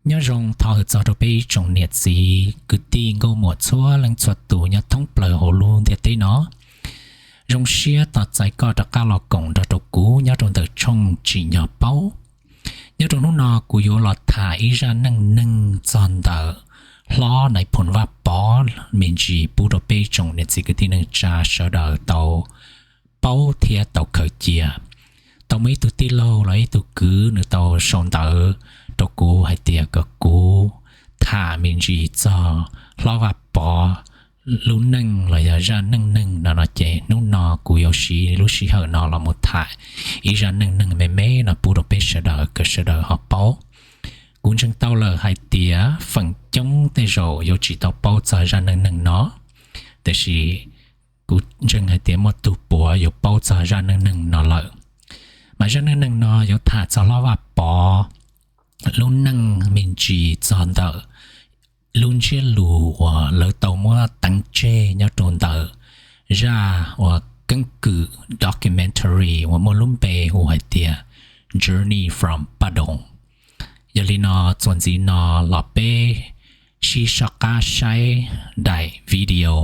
Nyob zoo, thov hwm txog rau peb ib tsoom niam txiv kwv tij nkauj muam txhua leej txhua tus nyob thoob plaws hauv lub ntiaj teb no. Zoo siab tos txais koj rov qab los koom nrog rau kuv nyob rau ntawm tshooj Tsim Nyog Paub. Nyob rau hnub no kuv yuav los tham ib zaj neej neeg txog ntawm hlob Nais Phoo Vaj Pov me ntsis pub rau peb tsoom niam txiv kwv tij neej tsa sawv daws tau paub thiab tau khaws cia. Tau muaj ib tug tij laug los ib tug kwv nws tau sau ntawv rau kuv hais tias kom kuv tham me ntsis txog hlob Vaj Pov lub neej los yog zaj neej neeg no no ces hnub no kuv yuav siv lub sij hawm no los mus tham ib zaj neej neeg me me no pub rau peb sawv daws kom sawv daws ho paub. Kuv ntseeg tau lawm hais tias feem coob tej zaum yuav tsis tau paub txog zaj neej neeg no, tiam sis kuv ntseeg hais tias muaj tus puav yuav paub txog zaj neej neeg no lawm. Mas zaj neej neeg no yuav tham txog hlob Vaj Pov lub neej me ntsis txog ntawm lub ntsiab lus uas lawv tau muab teev tseg nyob rau ntawm zaj uas keeb kwm documentary uas muaj lub npe hu hais tias Journey from Paj Doos. Yog li no, txuas ntxiv no los peb sib soj qab saib daim video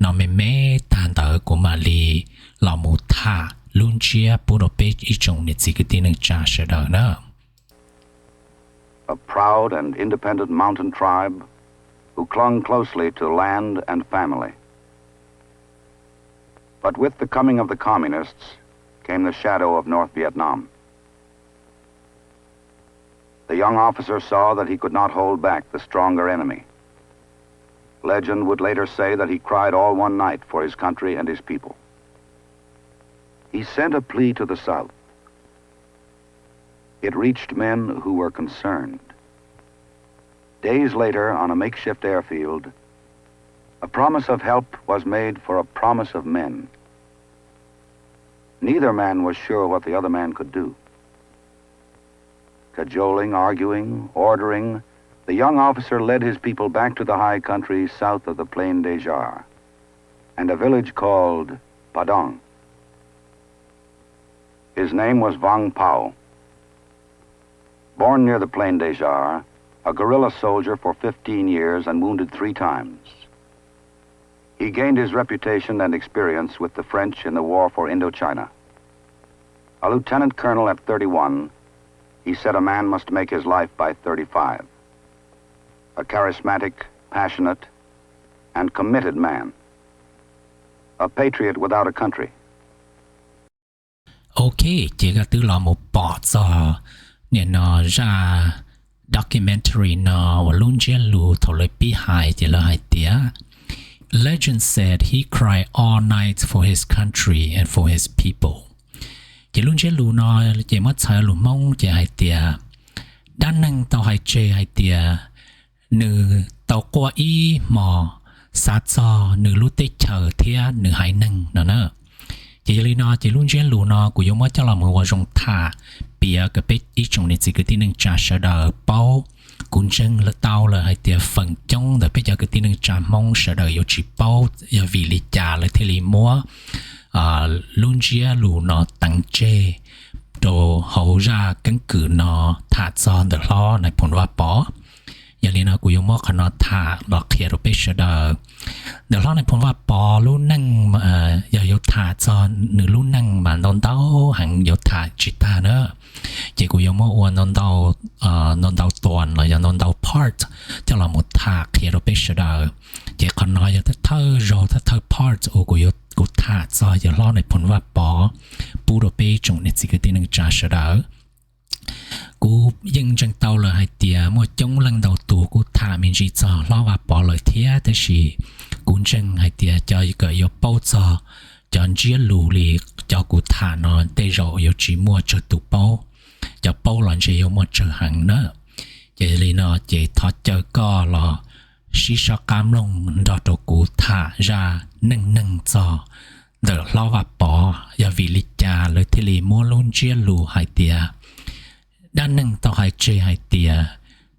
no me me tag ntawd kuv mam li los mus tham lub ntsiab pub rau peb ib tsoom niam txiv kwv tij neej tsa sawv daws na. A proud and independent mountain tribe who clung closely to land and family. But with the coming of the communists came the shadow of North Vietnam. The young officer saw that he could not hold back the stronger enemy. Legend would later say that he cried all one night for his country and his people. He sent a plea to the South. It reached men who were concerned. Days later, on a makeshift airfield, a promise of help was made for a promise of men. Neither man was sure what the other man could do. Cajoling, arguing, ordering, the young officer led his people back to the high country south of the Plaine des Arts, and a village called Padang. His name was Vang Pao. Born near the Plaine des Arts, a guerrilla soldier for fifteen years and wounded three times, he gained his reputation and experience with the French in the war for Indochina. A lieutenant colonel at thirty-one, he said a man must make his life by thirty-five. A charismatic, passionate, and committed man. A patriot without a country. Ok, ces koj twb los mus pom txog nim no zaj documentary no uas lub ntsiab lus thaum lawv pib hais ces lawv hais tias, Legend said he cried all night for his country and for his people. Ces lub ntsiab lus no ces muab txhais lus Hmoob ces hais tias, dab neeg tau hais tseg hais tias nws tau quaj ib hmos xav txog nws lub teb chaws thiab nws haiv neeg no na. Ces yog li no ces lub ntsiab lus no kuv yuav muab coj los mus ua zoo tham piav kom peb ib tsoom niam txiv kwv tij neej tsa sawv daws paub. Kuv ntseeg tau lawm hais tias feem coob ntawm peb cov kwv tij neej tsa Hmoob sawv daws yuav tsis paub yog vim li cas lawv thiaj li muab lub ntsiab lus no teev tseg rau hauv zaj keeb kwm no tham txog ntawm hlob Nais Phoo Vaj Pov. Yog li no kuv yuav muab qhov no tham los qhia rau peb sawv daws. Ntawm hlob Nais Phoo Vaj Pov lub neej, yog yuav tham txog nws lub neej mas ntau ntau heev yuav tham tsis tag na. Ces kuv yuav muab ua ntau ntau ntau ntau tuas los yog ntau ntau part coj los mus tham qhia rau peb sawv daws. Ces qhov no yog thawj thawj zaug thawj thawj part uas kuv yuav kuv tham txog yawg hlob Nais Phoo Vaj Pov pub rau peb tsoom niam txiv kwv tij neej tsa sawv daws. Kuv yeej ntseeg tau lawm hais tias muaj coob leej ntau tus kuj tham me ntsis txog hlob Vaj Pov lawm thiab, tab sis kuv ntseeg hais tias cov kom yuav paub txog cov ntsiab lus li cov kuv tham no tej zaum yuav tsis muaj tsawg tus paub. Cov paub los ntshe yuav muaj tsawg heev na. Ces li no ces thov caw koj los sib soj qab mloog nrog rau kuv tham zaj neej neeg txog ntawm hlob Vaj Pov yog vim li cas lawv thiaj li muab lub ntsiab lus hais tias, dab neeg tau hais tseg hais tias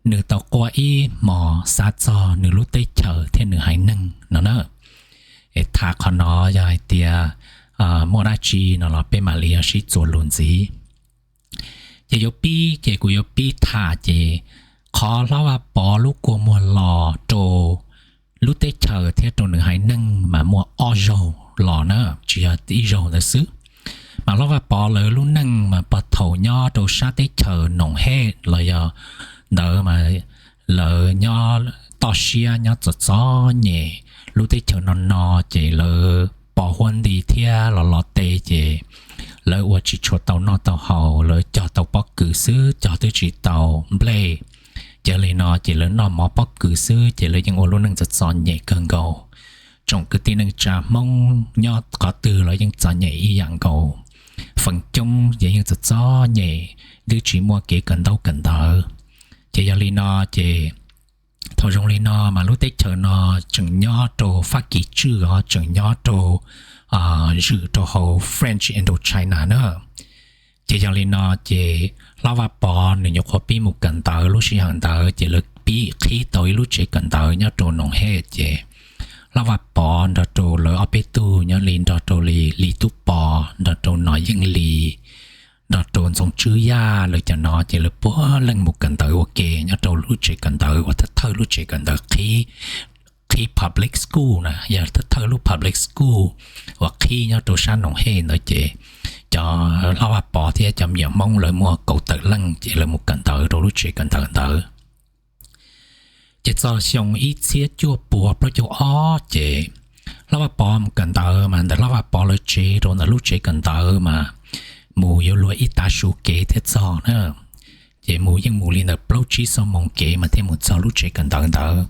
nws tau quaj ib hmos xav txog nws lub teb chaws thiab nws haiv neeg no na. Es tham qhov no yog hais tias muaj dab tsi no los peb mam li yog sib txuas lus ntxiv. Ces yuav pib ces kuv yuav pib tham ces Qhov Hlob Vaj Pov lub kua muag los rau lub teb chaws thiab rau nws haiv neeg mas muaj ob zaug los na, tsis yog ib zaug ntawd xwb. Mas Hlob Vaj Pov lawv lub neej mas puag thaum nyob rau sab teb chaws Noom Hej los yog ntawd mas lawv nyob toj siab nyob txom txom nyem, lub teb chaws no no ces lawv pos huab nti thiab los los tes ces lawv ua tsis tshua tau noj tau haus, lawv cog tau pob kws xwb, cog twb tsis tau nplej. Ces li no ces lawv noj mov pob kws xwb ces lawv yeej ua lub neej txom txom nyem kawg nkaus. Tsoom kwv tij neej tsa Hmoob nyob qhov twg los yeej txom nyem ib yam nkaus, feem coob ces yeej txom txom nyem, twb tsis muaj kev kawm ntaub kawm ntawv. Ces yog li no ces thaum zoo li no mas lub teb chaws no tseem nyob rau Fab Kis tswj os, tseem nyob rau zwm rau hauv French Indochina na. Ces yog li no ces Hlob Vaj Pov nws nyuam qhuav pib mus kawm ntawv lub sij hawm ntawd ces lawv pib qhib tau ib lub tsev kawm ntawv nyob rau Noom Hej ces Hlob Vaj Pov nrog rau lawv ob peb tug nyob li nrog rau li Lis Tub Pov nrog rau Nom Yeej Lis nrog rau Ntxoov Tswb Yaj lawv cov no ces lawv puav leej mus kawm ntawv ua ke nyob rau lub tsev kawm ntawv uas thawj thawj lub tsev kawm ntawv qhib, qhib public school na, yog thawj thawj lub public school uas qhib nyob rau sab Noom Hej ntawd ces cov Hlob Vaj Pov thiab cov me nyuam Hmoob lawv muaj kaum tawm leej ces lawv mus kawm ntawv rau lub tsev kawm ntawv ntawd. Ces txog xyoo ib txhiab cuaj puas plaub caug ob ces Hlob Vaj Pov mus kawm ntawv mas ntawm Hlob Vaj Pov lawv tsev rau ntawm lub tsev kawm ntawv mas mus yuav luag ib tav su kev thiaj txog na. Ces mus yeej mus li ntawm plaub tsib xuab moos kev mas thiaj mus txog lub tsev kawm ntawv ntawd.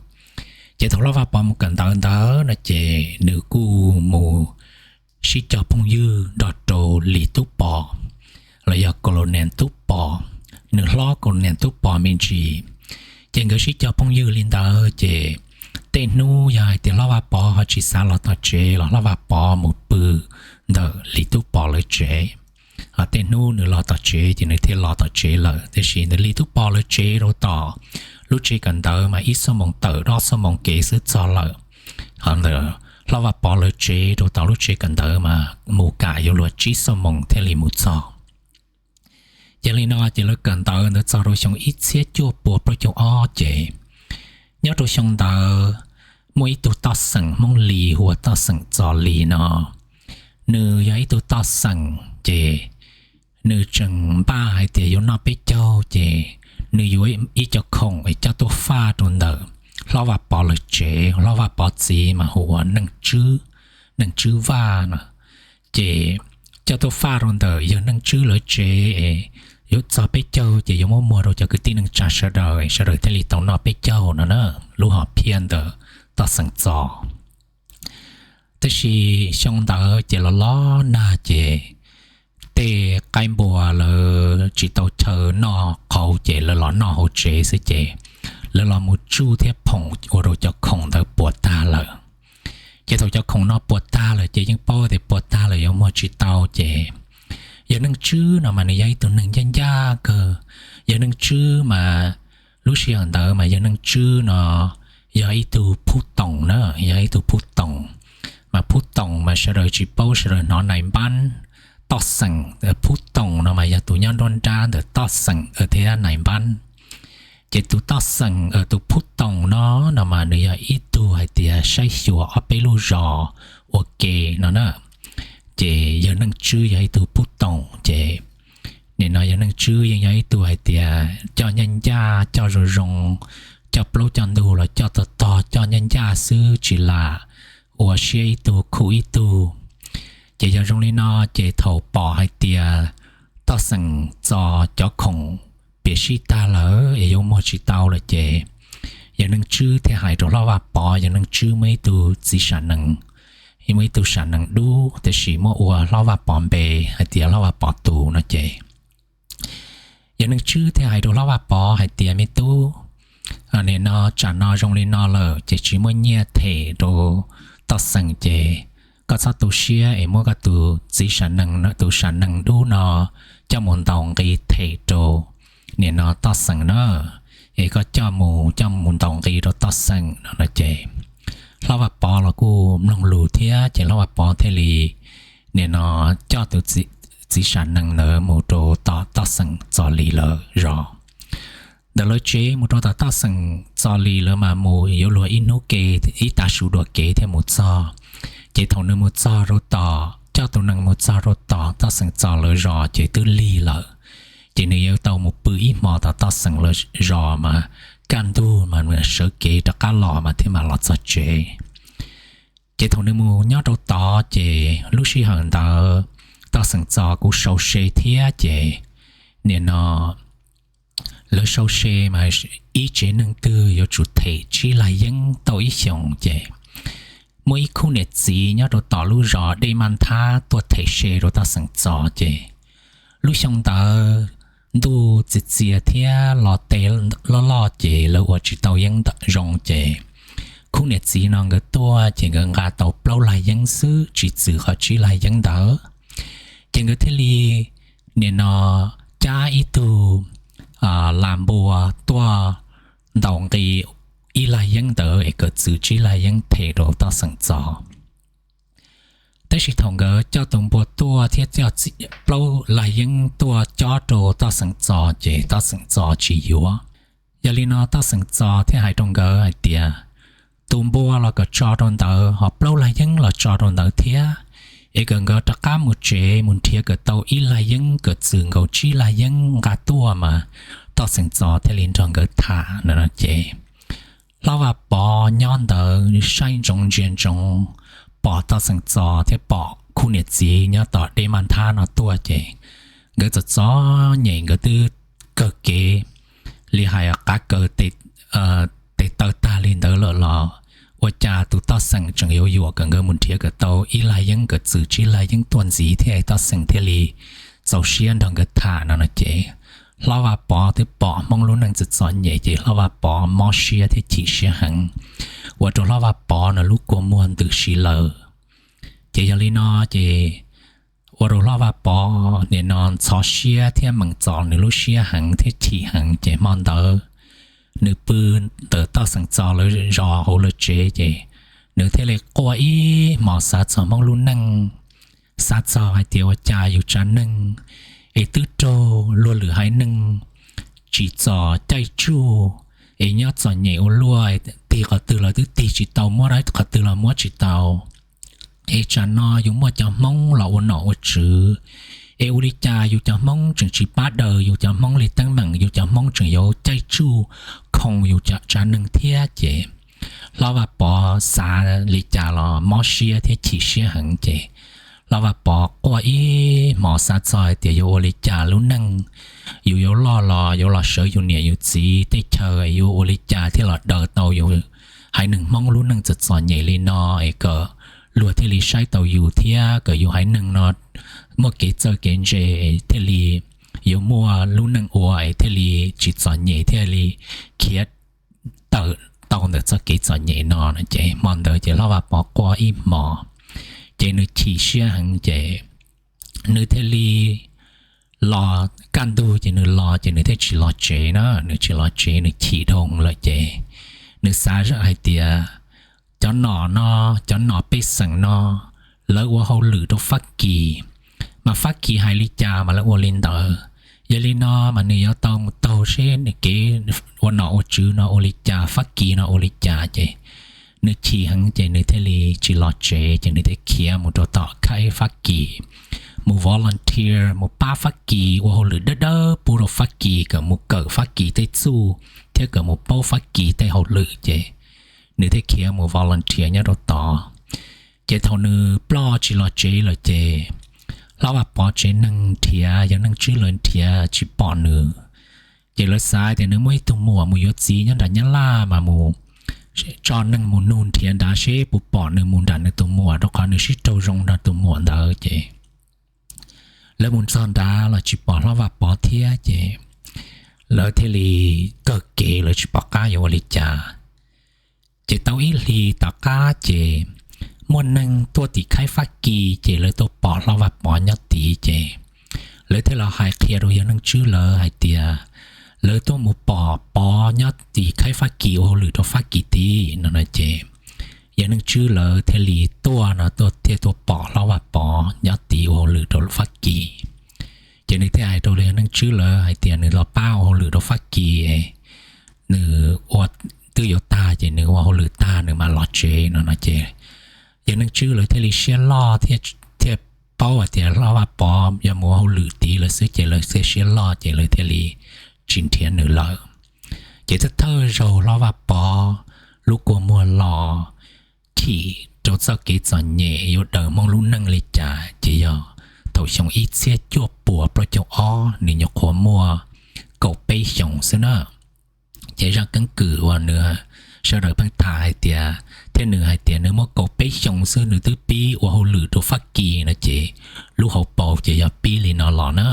Ces thaum Hlob Vaj Pov mus kawm ntawv ntawd no ces nws kuj mus sib cog phooj ywg nrog rau Lis Tub Pov los yog Colonel Tub Pov, nws hlob Colonel Tub Pov me ntsis. Ces nkawd sib cog phooj ywg li ntawd ces tej hnub yog hais tias Hlob Vaj Pov ho tsis xav los tom tsev los Hlob Vaj Pov mus pw ntawm Lis Tub Pov lawv tsev. Ho tej hnub nws los tom tsev ces nws thiaj los tom tsev lawm, tiam sis ntawm Lis Tub Pov lawv tsev rau tom lub tsev kawm ntawv mas ib xuab moos tawm ob xuab moos kev xwb txog lawm. Ho ntawm Hlob Vaj Pov lawv tsev rau tom lub tsev kawm ntawv mas mus kam yuav luag tsib xuab moos thiaj li mus txog. Ces li no ces lawv kawm ntawv ntawd txog rau xyoo ib txhiab cuaj puas plaub caug ob ces nyob rau xyoo ntawd muaj ib tug toj xeem Hmoob Lis hu ua toj xeem Txos Lis no. Nws yog ib tug toj xeem ces nws tseem npaj hais tias yuav noj peb caug ces nws yuav ib co khoom es coj tuaj faj rau ntawm Hlob Vaj Pov lawv tsev. Hlob Vaj Pov txiv mas hu ua Neej Tswb, Neej Tswb Vaj no. Ces coj tuaj faj rau ntawm yawg Neej Tswb lawv tsev es yuav txog peb caug ces yuav muab muag rau cov kwv tij neej tsa sawv daws, sawv daws thiaj li tau noj peb caug no na, lub hom phiaj ntawm toj xeem Txos. Tab sis xyoo ntawd ces los los nag ces tej qaib npua lawv tsis tau chaw noj qhauv ces lawv los noj hauv tsev xwb ces lawv los mus tsuj thiab phoom ua rau cov khoom ntawd puas tag lawm. Ces thaum cov khoom no puas tag lawm ces yeej paub tias puas tag lawm yuav muag tsis tau ces yawg Neej Tswb no mas nws yog ib tug neeg ncaj ncaj kawg. Yawg Neej Tswb mas lub sij hawm ntawd mas yawg Neej Tswb no yog ib tug phub toom na, yog ib tug phub toom. Mas phub toom mas sawv daws tsis paub, sawv daws hnov nais npab, toj xeem phub toom no mas yog tus nyob nruab nrab ntawm toj xeem thiab nais npab. Ces tus toj xeem, tus phub toom no no mas nws yog ib tug hais tias saib xyuas ob peb lub zos ua ke no na. Ces yawg Neej Tswb yog ib tug phub toom ces nim no yawg Neej Tswb yeej yog ib tug hais tias coj ncaj ncaj, coj zoo zoo, coj plaub coj ntug los coj tog tog, coj ncaj ncaj xwb tsis lam ua siab ib tug khuv ib tug. Ces yog zoo li no ces thaum pom hais tias toj xeem Txos cov khoom piam sij tag lawm es yuav muag tsis tau lawm ces yawg Neej Tswb thiaj hais rau Hlob Vaj Pov, yawg Neej Tswb muaj ib tug txiv sam nees, muaj ib tug sam nees dub tab sis muab ua Hlob Vaj Pov npe hais tias Hlob Vaj Pov tus no ces yawg Neej Tswb thiaj hais rau Hlob Vaj Pov hais tias, Me tub, nim no tsam no zoo li no lawm ces tsis muaj nyiaj them rau toj xeem ces koj txhob tu siab es muab koj tus txiv sam nees, tus sam nees dub no coj mus ntaus nqi them rau nim no toj xeem na, es koj coj mus, coj mus ntaus nqi rau toj xeem no no ces Hlob Vaj Pov los kuj mloog lus thiab ces Hlob Vaj Pov thiaj li nim no coj tus txiv sam nees ntawd mus rau tom toj xeem Txos Lis lawv zos. ntawm lawv tsev mus rau tom Toj Xeem Txos li lawv mas mus yuav luag ib hnub ke, ib tag su dua kev thiaj mus txog. Ces thaum nws mus txog rau tom, coj tus nees mus txog rau tom Toj Xeem Txos lawv zos ces twb lig lawm. Ces nws yuav tau mus pw ib hmo tom Toj Xeem lawv zos mas kaj ntug mas nws sawv kev rov qab los mas thiaj mam los txog tsev. Ces thaum nws mus nyob rau tod ces lub sij hawm ntawd Toj Xeem Txos kuj sau se thiab ces nim no lawv sau se mas ib tsev neeg twg yuav tsum them tsib lag yeeb tau ib xyoos ces muaj ib khub niam txiv nyob rau tom lub zos Dej Maj Nthab tuaj them se rau Toj Xeem Txos ces lub xyoo ntawd ntuj txias txias thiab los tes loj loj ces lawv ua tsis tau yeeb zoo ces khub niam txiv no nkawd tuaj ces nkawd nqa tau plaub lag yeeb xwb tsis txwm qhov tsib lag yeeb ntawd. Ces nkawd thiaj li nim no cab ib tug las npua tuaj ntaus nqi ib lag yeeb ntawd es kom txwm tsib lag yeeb them rau Toj Xeem Txos. Tab sis thaum nkawd coj tus npua tuaj thiab coj plaub lag yeeb tuaj cob rau Toj Xeem Txos ces Toj Xeem Txos tsis yuav. Yog li no Toj Xeem Txos thiaj hais rau nkawd hais tias tus npua los kom tso rau ntawd, ho plaub lag yeeb los tso rau ntawd thiab, es kom nkawd rov qab mus tsev mus nrhiav kom tau ib lag yeeb kom txwm nkaus tsib lag yeeb nqa tuaj mas Toj Xeem Txos thiaj li nrog nkawd tham no ces Hlob Vaj Pov nyob ntawd saib ntsoov ntsia ntsoov, pom Toj Xeem Txos thiab pom khub niam txiv nyob tom Dej Maj Nthab no tuaj ces nkawd txom txom nyem, nkawd twb kawg kev li hais qav kaws tes taw tag li ntawd lawm los ua cas tus Toj Xeem tseem yuav yuam kom nkawd mus nrhiav kom tau ib lag yeeb kom txwm tsib lag yeeb tuaj ntxiv thiab Toj Xeem thiaj li txaus siab nrog nkawd tham no no ces Hlob Vaj Pov twb pom Hmoob lub neej txom txom nyem ces Hlob Vaj Pov mob siab thiab chim siab heev, ua rau Hlob Vaj Pov no lub kua muag ntws si lawm. Ces yog li no ces ua rau Hlob Vaj Pov nim no ntxhov siab thiab meem txom nws lub siab heev thiab chim heev ces hmo ntawd nws pw ntawm Toj Xeem Txos lawv zos hauv lawv tsev ces nws thiaj li quaj ib hmos xav txog Hmoob lub neej, xav txog hais tias ua cas yus tsav neeg es twb raug luag lwm haiv neeg tsim txom caij tsuj, es nyob txom nyem ua luaj, tig qhov twg los twb tig tsis tau, muab qhov twg los muab tsis tau. Es tsam no yus muaj cov Hmoob los ua nom ua tswv, es ua li cas yus cov Hmoob tseem tsis pab daws yus cov Hmoob li teeb meem, yus cov Hmoob tseem yuav caij tsuj khoo yus tsav neeg thiab ces Hlob Vaj Pov xav li cas los mob siab thiab chim siab heev ces Hlob Vaj Pov quaj ib hmos xav txog hais tias yuav ua li cas lub neej, yus yuav loj los yuav los sawv yus niam yus txiv tej chaw, yuav ua li cas thiaj los daws tau yus haiv neeg Hmoob lub neej txom txom nyem li no es kom luag thiaj li saib tau yus thiab kom yus haiv neeg no muaj kev txawj kev ntse, thiaj li yuav muaj lub neej ua es thiaj li tsis txom nyem thiaj li khiav tawm tau ntawm txoj kev txom nyem no no ces hmo ntawd ces Hlob Vaj Pov quaj ib hmos ces nws chim siab heev ces nws thiaj li los kaj ntug ces nws los ces nws thiaj tsis los tsev na, nws tsis los tsev nws chim dhau lawm ces nws xav hais tias cov nom no, cov nom pej xeem no lawv ua hauj lwm rau Fab Kis, mas Fab Kis hais li cas mas lawv ua li ntawd. Yog li no mas nws yuav tau mus taug seb nws kev ua nom ua tswv no ua li cas, Fab Kis no ua li cas ces nws chim heev ces nws thiaj li tsis los tsev ces nws thiaj khiav mus rau tom khaib Fab Kis, mus volunteer mus pab Fab Kis ua hauj lwm dawb dawb pub rau Fab Kis kom mus kawm Fab Kis tej txuj thiab kom mus paub Fab Kis tej hauj lwm ces nws thiaj khiav mus volunteer nyob rau tod. Ces thaum nws ploj tsis los tsev lawm ces Hlob Vaj Pov tsev neeg nrhiav, yawg Neej Tswb lawv nrhiav tsis pom nws. Ces lawv xav tias nws muaj ib tug muam mus yuav txiv nyob nram Nyab Laj mas mus tso neeg mus nug nrhiav nrad seb puas pom nws mus nram nws tus muam, rau qhov nws sib raug zoo nrog tus muam ntawd ces lawv mus txog nrad los tsis pom Hlob Vaj Pov thiab ces lawv thiaj li kawg kev lawv tsis pom qab yuav ua li cas. Ces tau ib hlis tom qab ces muaj neeg tuaj tim khaib Fab Kis ces lawv tuaj pom Hlob Vaj Pov nyob tid ces lawv thiaj los hais qhia rau yawg Neej Tswb lawv hais tias lawv tuaj mus pom Pov nyob tim khaib Fab Kis ua hauj lwm rau Fab Kis tid no no ces yawg Neej Tswb lawv thiaj li tuaj no tuaj thiaj tuaj pom Hlob Vaj Pov nyob tid ua hauj lwm rau Fab Kis. Ces nws thiaj hais rau yawg Neej Tswb lawv hais tias nws los pab ua hauj lwm rau Fab Kis tsev no no ces yawg Neej Tswb lawv thiaj li siab loj thiab paub hais tias Hlob Vaj Pov yog mus ua hauj lwm tid lawm xwb ces lawv thiaj siab loj ces lawv thiaj li tsis nrhiav nws lawm. Ces thawj thawj zaug Hlob Vaj Pov lub kua muag los chim rau txoj kev txom nyem yuav daws Hmoob lub neej li cas ces yog thaum xyoo ib txhiab cuaj puas plaub caug ob, nws nyuam qhuav muaj kaum peb xyoos xwb na. Ces zaj keeb kwm uas nws, sawv daws pheej tham hais tias, thiab nws hais tias nws muaj kaum peb xyoos xwb nws twb pib ua hauj lwm rau Fab Kis no ces lub hauv paus ces yog pib li no los na.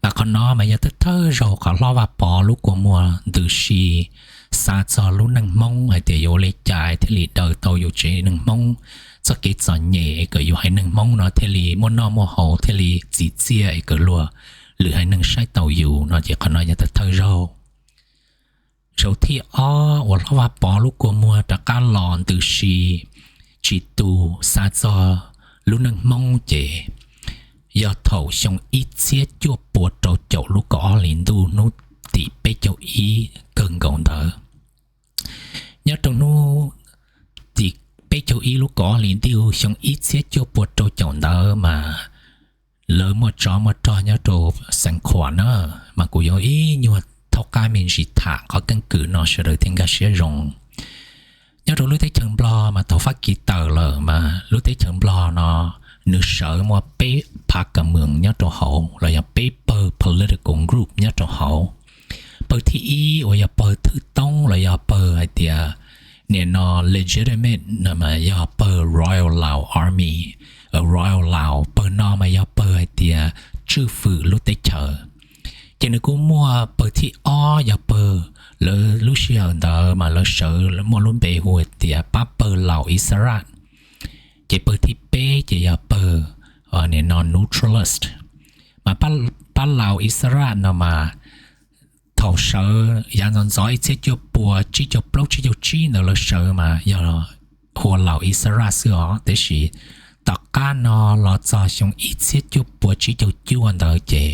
Mas qhov no mas yog thawj thawj zaug qhov Hlob Vaj Pov lub kua muag ntws si xav txog lub neej Hmoob hais tias yuav ua li cas thiaj li daws tau yus tsev neeg Hmoob txoj kev txom nyem es kom yus haiv neeg Hmoob no thiaj li muaj noj muaj haus thiaj li txim txiaj es kom luag lwm haiv neeg saib taus yus no ces qhov no yog thawj thawj zaug. Zaum thib ob uas Hlob Vaj Pov lub kua muag rov qab los ntws si tsis tu xav txog lub neej Hmoob ces yog thaum xyoo ib txhiab cuaj puas rau caum lub kaum ob hlis ntuj hnub tim peb caug ib kawg nkaus ntawd. Nyob rau hnub tim peb caug ib lub kaum ob hlis ntuj xyoo ib txhiab cuaj puas rau caum ntawd mas lawv muaj tsov muaj rog nyob rau Xeev Khuam na, mas kuv yuav ib nyuag thaub qab me ntsis tham qhov keeb kwm no sawv daws thiaj nkag siab zoo. Nyob rau lub teb chaws Nplog mas thaum Fab Kis tawm lawm mas lub teb chaws Nplog no nws sawv muaj peb phav ka mws nyob rau hauv los yog peb pawg political group nyob rau hauv. Pawg thib ib uas yog pawg thwj toob los yog pawg hais tias nim no legitimate no mas yog pawg Royal Lao Army, Royal Lao, pawg no mas yog pawg hais tias tswj fwm lub teb chaws. Ces nws kuj muaj pawg thib ob yog pawg lawv lub sij hawm ntawd mas lawv sawv muaj lub npe hu tias pab pawg Lao Ixaraj. Ces pawg thib peb ces yog pawg nim no neutralist. Mas pab Lao Ixaraj no mas thaum sawv yav ntxov ntxov ib txhiab cuaj puas tsib caug plaub tsib caug tsib ntawd lawv sawv mas yog hu ua Lao Ixaraj xwb os, tiam sis tom qab no los txog xyoo ib txhiab cuaj puas tsib caug cuaj ntawd ces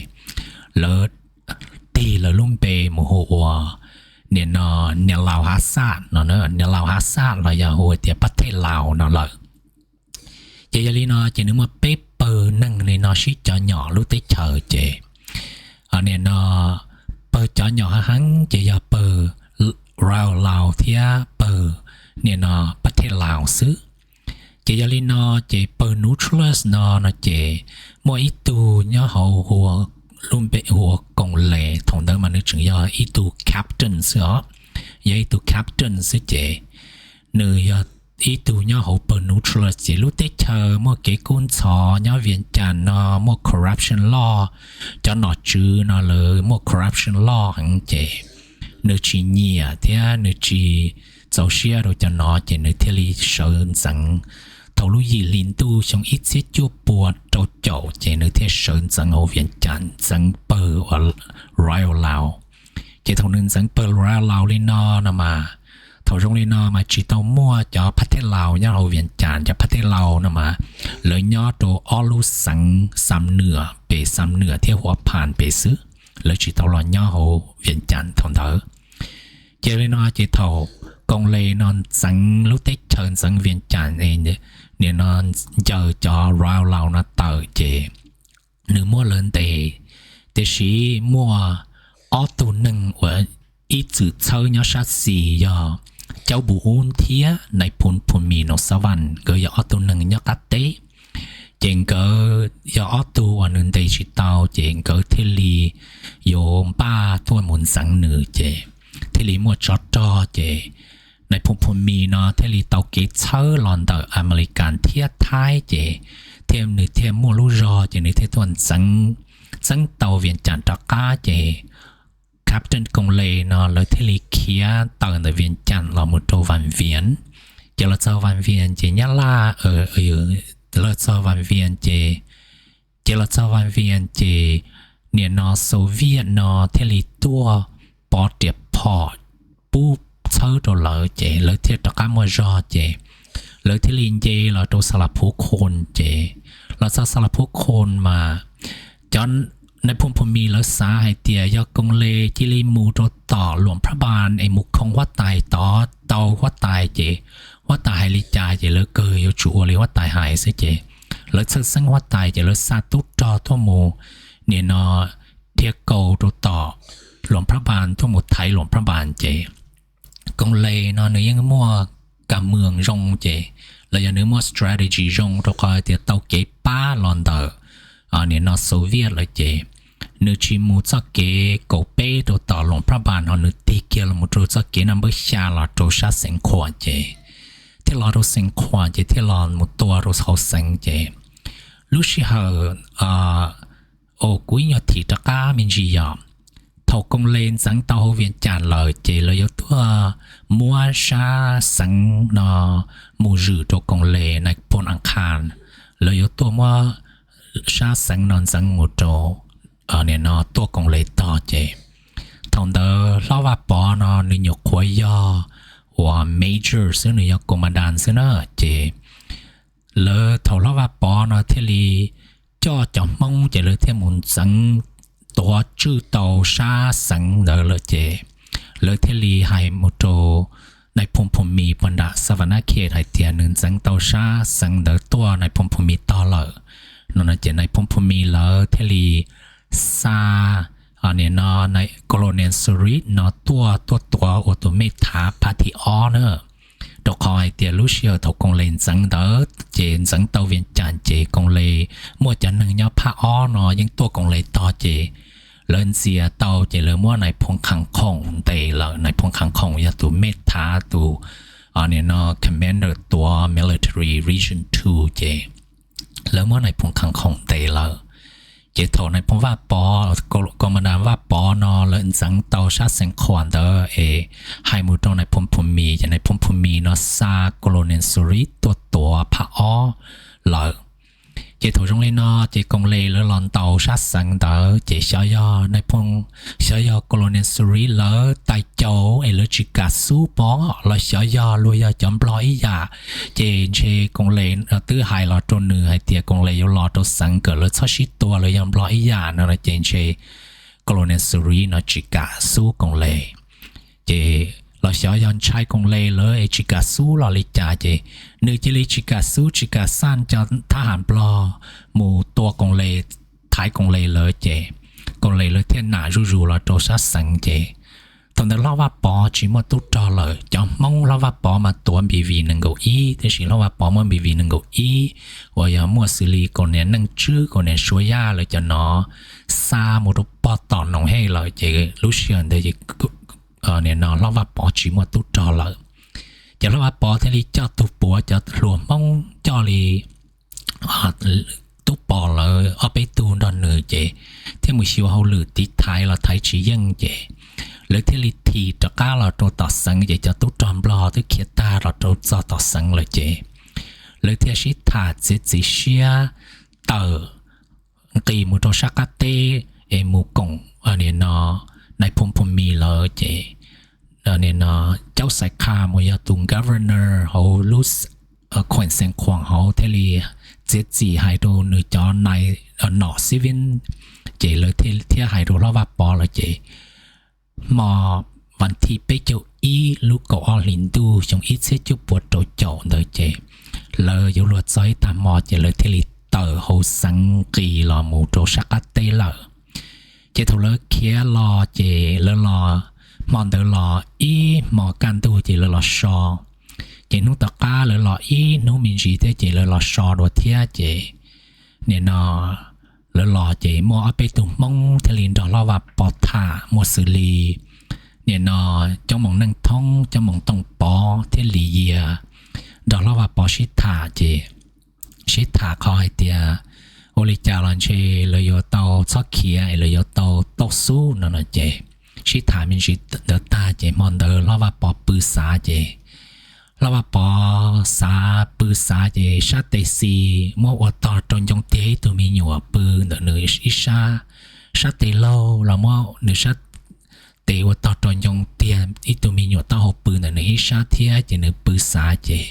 lawv tig lawv lub npe mus hu ua nim no Niam Laus Hav Xaj no, Niam Laus Hav Xaj los yog hu tias Pab Thej Laus no lawm. Ces yog li no ces nws muaj peb pawg neeg li no sib cov nyom lub teb chaws ces nim no pawg cov nyom heev heev ces yog pawg Royal Lao thiab pawg nim no Pab Thej Laus xwb. Ces yog li no ces pawg neutralist no no ces muaj ib tug nyob hauv hu ua Koos Les, thaum ntawd mas nws tseem yog ib tug captain xwb os, yog ib tug captain xwb ces nws yog ib tug nyob hauv pawg neutralist ces lub teb chaws muaj kev kub ntxhov nyob Vias Cas no muaj corruption loj, cov nom tswv no lawv muaj corruption loj heev ces nws tsis nyiam thiab nws tsis txaus siab rau cov no ces nws thiaj li sawv ntxeev. Thaum lub yim hli ntuj xyoo ib txhiab cuaj puas rau caum ces nws thiaj sawv ntxeev hauv Vias Cas ntxeev pawg uas Royal Lao. Ces thaum nws ntxeev pawg Royal Lao li no no mas thaum zoo li no mas tsis tau muaj cov Pab Thej Laus nyob hauv Vias Cas, cov Pab Thej Laus no mas lawv nyob rau ob lub xeev Xam Nuam pem, Xam Nuam thiab Huav Phas pem xwb, lawv tsis tau los nyob hauv Vias Cas thaum ntawd. Ces li no ces thaum Koos Les no ntxeev lub teb chaws ntxeev Vias Cas, nim no ncaws cov Royal Lao no tawm ces nws muab lawv ntes, tiam sis muaj ob tug neeg uas ib txwm txhawb nyob sab xis yog Caub Npus Ub thiab Nais Phoo Phoo Mis Noo Xab Vaj, nkawd yog ob tug neeg nyob qab teb. Ces nkawd yog ob tug uas nws ntes tsis tau ces nkawd thiaj li yuav npaj tuaj mus ntxeev nws ces thiaj li muaj tsov rog ces Nais Phoo Phoo Mis no thiaj li tau kev txhawb los ntawm Amelikas thiab Thaib ces thiaj nws thiaj muaj lub zog ces nws thiaj tuaj ntxeev, txeeb tau Vias Cas rov qab ces Captain Koos Les no lawv thiaj li khiav tawm ntawm Vias Cas los mus rau Vas Vias. Ces los txog Vas Vias ces Nyab Laj, los txog Vas Vias ces, ces los txog Vas Vias ces nim no Soviet no thiaj li tuaj pov riam phom pub txhawb rau lawv ces lawv thiaj rov qab muaj zog ces lawv thiaj li nce los rau Xa La Phu Khon ces los txog Xa La Phu Khon mas cov Nais Phoo Phoo Mis lawv xav hais tias yog Koos Les cia li mus rau tom Luam Phab Npas es mus khoo huab tais tod tau huab tais ces huab tais hais li cas ces lawv kawg yuav tsum ua li huab tais hais xwb ces lawv txhawj xeeb huab tais ces lawv xa tub rog tuaj mus nim no dhia kaus rau tom Luam Phab Npas, tuaj mus thaiv Luam Phab Npas ces Koos Les no nws yeej muaj kas mws zoo ces los yog nws muaj strategy zoo rau qhov tias tau kev pab los ntawm nim no Soviet lawm ces nws tsis mus txoj kev kaum peb rau tom Luam Phab Npas no, nws tig kiag los mus rau txoj kev naj npawb xya los rau sab xeev Khuam ces thiaj los rau xeev Khuam ces thiaj los mus tua rau hauv xeev ces lub sij hawm, o, kuv ib nyuag thim rov qab me ntsis yog thaum Koos Les ntxeev tau hauv Vias Cas lawm ces lawv yuav tuaj muab sab xeev no mus zwm rau Koos Les, nais phoo Aas Khas, lawv yuav tuaj muab sab xeev no ntxeev mus rau nim no tuaj Koos Les tog ces thaum ntawd Hlob Vaj Pov no nws nyuam qhuav yog uas major xwb, nws yog commandant xwb na ces lawv thaum Hlob Vaj Pov no thiaj li coj cov Hmoob ces lawv thiaj mus ntxeev tuav tswj tau sab xeev ntawd lawm ces lawv thiaj li hais mus rau nais phoo Phu Mis pog nram Savannah Khej hais tias nws ntxeev tau sab xeev ntawd tuaj nais phoo Phu Mis tog lawm no ces nais phoo Phu Mis lawv thiaj li xa nim no Colonel Surit no tuaj, tuaj tuav ua tus mej thav phab thib ob na. Rau qhov hais tias lub sij hawm thaum Koos Les ntxeev ntawd ces ntxeev tau Vias Cas ces Koos Les muaj cov neeg nyob phab ob no yeej tuaj Koos Les tog ces lawv ntxias tau ces lawv muab nais phoo Khas Khoom ntes lawm. Nais phoo Khas Khoom yog tus mej thav, tus nim no commander tuav military region two ces lawv muab nais phoo Khas Khoom ntes lawm. Ces thaum nais phoo Vaj Pov, commandant Vaj Pov no lawv ntxeev tau sab xeev Khuam ntawd es hais mus rau nais phoo Phu Mis ces nais phoo Phu Mis no xa Colonel Surit tuaj tuav phab ob lawm. Ces thaum zoo li no ces Koos Les lawv los ntaus sab xeev ntawd ces xyov yog nais phoo, xyov yog Colonel Surit lawv tais caus es lawv tsis kam xub pov los xyov yog luag yog cov Nplog ib yam. Ces ntshe Koos Les twb hais los rau nws hais tias Koos Les yuav los rau xeev kom lawv txhob sib tua, lawv yog Nplog ib yam no no ces ntshe Colonel Surit no tsis kam xub Koos Les. Ces los xyov yog ntshai Koos Les lawv es tsis kam xub los li cas ces nws cia li tsis kam xub tsis kam xaj cov thab ham Nplog mus tua Koos Les, thaiv Koos Les lawv ces Koos Les lawv thiaj nam zuj zus los rau sab xeev ces thaum ntawd Hlob Vaj Pov tsis muaj tub rog lawm. Cov Hmoob Hlob Vaj Pov mas tuav B V nees nkaum ib, tiam sis Hlob Vaj Pov muaj B V nees nkaum ib uas yog muaj xws li kaus niam neej tswb, kaus niam Suav Yaj lawv cov no xa mus rau pog tom Noom Hej lawm ces lub sij hawm ntawd ces nim no Hlob Vaj Pov tsis muaj tub rog lawm. Ces Hlob Vaj Pov thiaj li coj tus puav cov hluas Hmoob coj li Tub Pov lawv ob peb tug nrog nws ces thiaj mus xyuas hauj lwm tiv thaiv los thaiv tsis yeej ces lawv thiaj li thim rov qab los rau tom xeev ces cov tub rog Nplog twb khiav tag los rau txog tom xeev lawm ces lawv thiaj sib tham txiav txim siab tawm nqis mus rau sab qab teb es mus koom nim no nais phoo Phu Mis lawm ces nim no Caub Xais Kha mus yog tus governor hauv lub Khueem Xeev Khuam hauv thiaj li txiav txim hais rau nws cov nais nom civil ces lawv thiaj hais rau Hlob Vaj Pov lawm ces hmo vas thib peb caug ib lub kaum ob hlis ntuj xyoo ib txhiab cuaj puas rau caum ntawd ces lawv yuav luag txog ib tag hmo ces lawv thiaj li tawm hauv xeev nqis los mus rau sab qab teb lawm. Ces thaum lawv khiav los ces lawv los, hmo ntawd los ib hmo kaj ntug ces lawv los so. Ces hnub tom qab lawv los ib hnub me ntsis thiab ces lawv los so dua thiab ces nim no lawv los ces muaj ob peb tug Hmoob thiaj li nrog Hlob Vaj Pov tham muaj xws li nim no Coob Moos Neej Thoob, Coob Moos Tooj Pov thiab Lis Yias nrog Hlob Vaj Pov sib tham ces sib tham qhov hais tias ua li cas los ntshe lawv yuav tau txhob khiav es lawv yuav tau tauj xub no no ces sib tham me ntsis ntawd tag ces hmo ntawd Hlob Vaj Pov pw xav ces Hlob Vaj Pov xav pw xav ces sab tes xis muab ua tog rau ncoo tiag ib tug me nyuam pw ntawm nws ib sab, sab tes laug los muab nws sab tes ua tog rau ncoo tiag ib tug me nyuam taub hau pw ntawm nws ib sab thiab ces nws pw xav ces,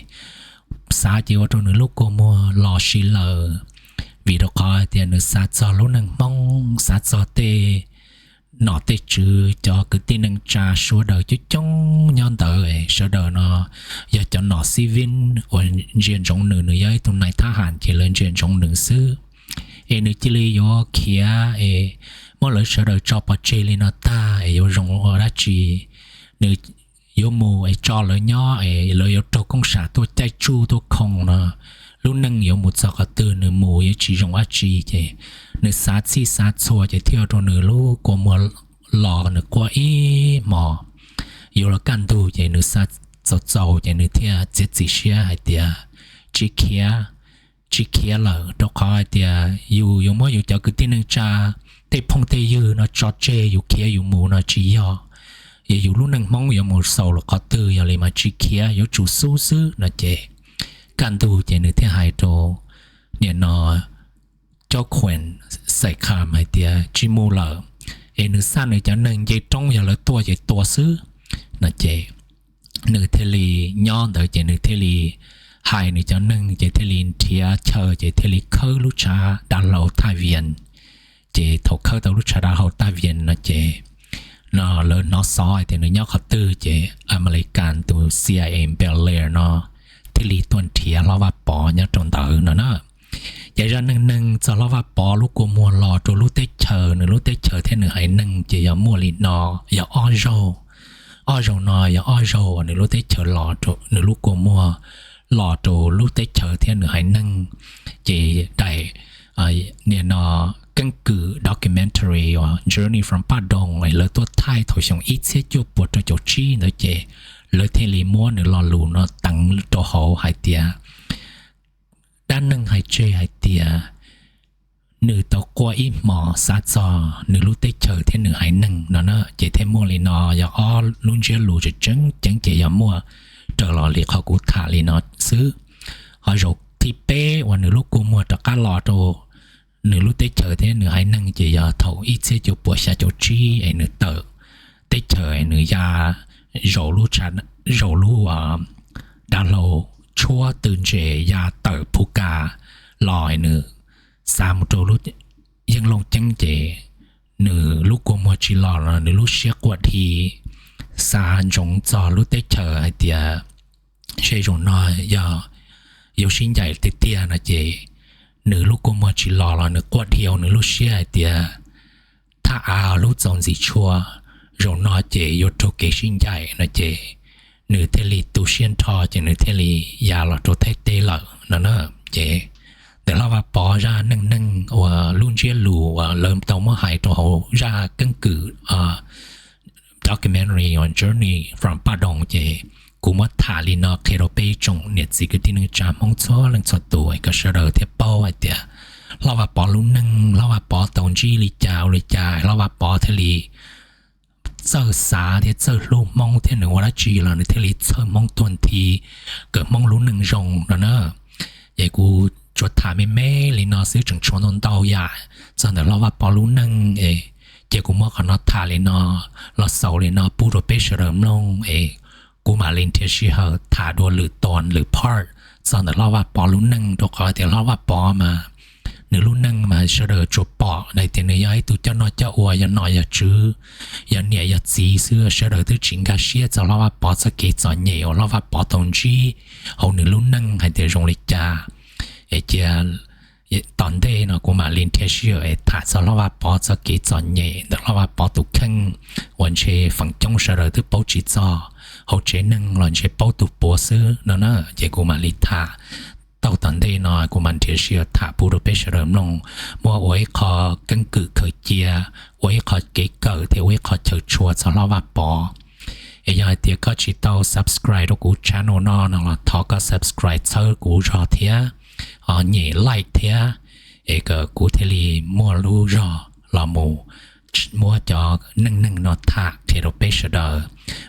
xav ces ua rau nws lub kua muag los si lawm, vim rau qhov tias nws xav txog lub neej Hmoob, xav txog tej nom tej tswv cov kwv tij neej tsa sawv daws coob coob nyob ntawd. Sawv daws no yog cov nom xib vib uas ntsia ntsoov nws, nws yog ib tug nais thab ham ces lawv ntsia ntsoov nws xwb. Es nws cia li yuav khiav es muab lawv sawv daws tso pov tseg li no tag es yuav zoo ua dab tsi? Nws yuav mus es tso lawv nyob es lawv yuav raug koob sam tuaj caij tsuj tuaj khoo no, lub neej yuav mus txog qhov twg, nws mus yuav tsis zoo dab tsi. Ces nws xav txhij xav txhua ces thiaj ua rau nws lub kua muag los, nws quaj ib hmos. Yuav los kaj ntug ces nws xav txaus txaus ces nws thiaj txiav txim siab hais tias tsis khiav, tsis khiav lawm, rau qhov hais tias yus yuav muab yus cov kwv tij neej tsa, tej phooj tej ywg no tso tseg yus khiav yus mus no tsis yog. Yog yus lub neej Hmoob yuav mus xaus los qhov twg, yog li mas tsis khiav, yuav tsum xub xwb no ces kaj ntug ces nws thiaj hais rau nim no Cov Khuam Xais Kham hais tias tsis mus lawm, es nws xaj nws cov neeg nce roob, yog lawv tuaj ces tua xwb no ces nws thiaj li nyob ntawd ces nws thiaj li hais nws cov neeg ces thiaj li nrhiav chaw ces thiaj li khawb lub tshav dav hlau Thaj Vias. Ces thaum khawb tau lub tshav dav hlau Thaj Vias no ces no lawv hnov xov hais tias nws nyob qhov twg ces Amelikas tus C I A Bel Air no thiaj li tuaj nrhiav Hlob Vaj Pov nyob rau ntawd no na. Ces zaj neej neeg txog Hlob Vaj Pov lub kua muag los rau lub teb chaws, nws lub teb chaws thiab nws haiv neeg ces yog muaj li no, yog ob zaug. Ob zaug no yog ob zaug uas nws lub teb chaws los rau, nws lub kua muag los rau lub teb chaws thiab nws haiv neeg. Ces daim nim no keeb kwm documentary uas Journey from Paj Doo lawv tuaj thaij thaum xyoo ib txhiab cuaj puas rau caum tsib ntawd ces lawv thiaj li muab nws lo lus no teev rau hauv hais tias dab neeg hais tseg hais tias nws tau quaj ib hmos xav txog nws lub teb chaws thiab nws haiv neeg no na. Ces thiaj muaj li no, yog ob lub ntsiab lus tseem tseeb ceeb ces yog muaj raws los li qhov kuv tham li no xwb. Ho zaum thib peb uas nws lub kua muag rov qab los rau nws lub teb chaws thiab nws haiv neeg ces yog thaum ib txhiab cuaj puas xya caum tsib es nws tawm teb chaws, nws ya zaum lub, zaum lub dav hlau tshuab tw ntses ya tawm Phu Kas los, nws xa mus rau lub Yeej Looj Ceeb ces nws lub kua muag tsis los los nws lub siab quaj dhi, xav ntsoov txog lub teb chaws hais tias seb zaum no yog yuav sib ncaim tiag tiag no ces nws lub kua muag tsis los los nws quaj dhi hauv nws lub siab hais tias thaj av hlub txaus ntxim tshua, zaum no ces yuav raug kev sib ncaim no ces nws thiaj li tu siab nrho ces nws thiaj li ya los rau Thaib teb lawm no na. Ces ntawm Hlob Vaj Pov zaj neej neeg uas lub ntsiab lus uas lawv tau muab hais rau hauv zaj keeb kwm documentary uas Journey from Paj Doo ces kuv muab tham li no qhia rau peb tsoom niam txiv kwv tij neej tsa Hmoob txhua leej txhua tus kom sawv daws thiaj paub hais tias Hlob Vaj Pov lub neej, Hlob Vaj Pov tau ntsib li cas ua li cas Hlob Vaj Pov thiaj li txawj xav thiab txawj hlub Hmoob thiab nws ua dab tsi los nws thiaj li txhawj Hmoob tuag nthi, kom Hmoob lub neej zoo no na. Es kuv tsuas tham me me li no xwb, tseem tshuav ntau ntau yam txog ntawm Hlob Vaj Pov lub neej es, ces kuv muab qhov no tham li no los xaus li no pub rau peb sawv daws mloog es kuv mam li nrhiav sij hawm tham dua lwm tus lwm part txog ntawm Hlob Vaj Pov lub neej, rau qhov tias Hlob Vaj Pov mas nws lub neej mas sawv daws tsuas pom hais tias nws yog ib tug coj noj coj ua, yog nom yog tswv, yog niam yog txiv xwb, sawv daws twb tsis nkag siab txog Hlob Vaj Pov txoj kev txom nyem uas Hlob Vaj Pov tau ntsib hauv nws lub neej hais tias zoo li cas. Es cia tom ntej no kuv mam li nrhiav sij hawm es tham txog Hlob Vaj Pov txoj kev txom nyem ntawm Hlob Vaj Pov tus kheej uas ntshe feem coob sawv daws twb paub tsis txog, hauv tsev neeg los ntshe paub tus puav xwb no na. Ces kuv mam li tham tau tom ntej no, kuv mam nrhiav sij hawm tham pub rau peb sawv daws mloog, muab ua ib qho keeb kwm khaws cia, ua ib qho kev kawm thiab ua ib qho chaw tshua txog Hlob Vaj Pov. Es yog hais tias koj tsis tau subscribe rau kuv channel no no los thov koj subscribe txhawb kuv zog thiab, nyem like thiab, es kom kuv thiaj li muaj lub zog los mus muab cov neej neeg no tham qhia rau peb sawv daws.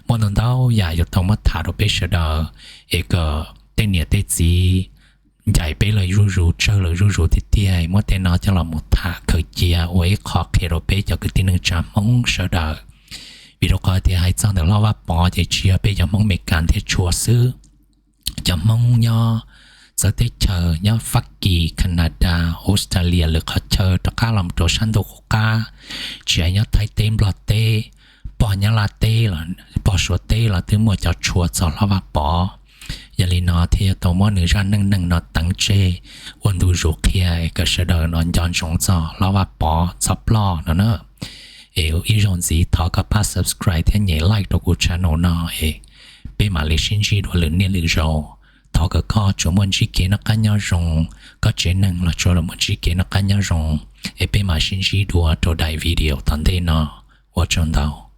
Muaj ntau ntau yam yuav tau muab tham rau peb sawv daws, es kom tej niam tej txiv ncaim peb lawm zuj zus, tsawg lawm zuj zus tiag tiag, muab tej no coj los mus tham khaws cia ua ib qho qhia rau peb cov kwv tij neej tsa Hmoob sawv daws. Vim rau qhov tias hais txog ntawm Hlob Vaj Pov ces tsis yog peb cov Hmoob Meskas thiaj tshua xwb, cov Hmoob nyob txawv teb chaws nyob Fab Kis, Canada, Australia lwm qhov chaw rov qab los rau sab ntuj qub qab, tsis hais nyob Thaib teb, Nplog teb, pog Nyab Laj teb, pog Suav teb los twb muaj cov tshua txog Hlob Vaj Pov. Yog li no thiaj yuav tau muab nws zaj neej neeg no teev tseg ua ntu zus qhia kom sawv daws no nco ntsoov txog Hlob Vaj Pov txhob ploj no na. Es ib zaug ntxiv thov koj pab subscribe thiab nyem like rau kuv channel no es peb mam li sib ntsib dua lwm niaj lwm zaus. Thov kom koj tsuas muaj ntsib kev noj qab nyob zoo, koj tsev neeg los tsuas muaj ntsib kev noj qab nyob zoo, es peb mam sib ntsib dua rau daim video tom ntej no. Ua tsaug ntau.